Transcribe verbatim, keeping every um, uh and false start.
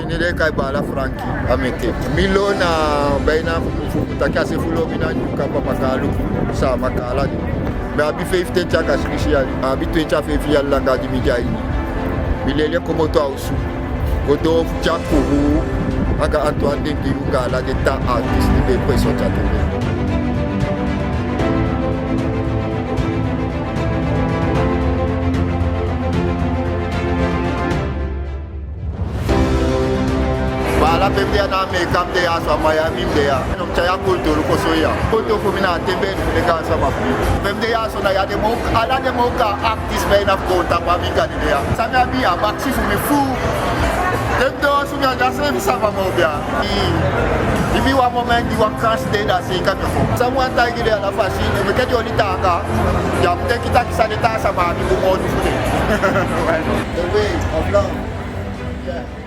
Ne den e kai baala Franki a Meke. Mi lon na, baina fu, fu taki a se fu lon mi na Nyuka, Papa Kaluku, Saamaka ala de. Mi abi feifitenti a kasi disi yali, mi abi twenti a feifi yali langa di mi de a ini. Mi leli e komoto a osu go doo fu Djakuru anga Antoine Dendeyu anga ala den taa artiste di be e poi soti a tebe. Baala, pe mi de ya na Ameeka, mi de ya so, a Miami mi de ya. Mi o tyai a kulturu kon so ya. Kulturu fu mi na a tebe, den gaansama fu mi. Pe mi de ya so na ya den moo, ala den moo gaan artiste baina fu goontapu a mi gani de ya. San mi abi, a bakisi fu mi fuu. Den doo so mi á de a seefi sama moo bia. Ibi wan momenti di wan kansi de, da seeka mi o kon. San mi wani taigi den ala fasi, meke den oli taanga. Ya mu denki taki san den taa sama abi bun moo du fu den. The way of love. Yeah.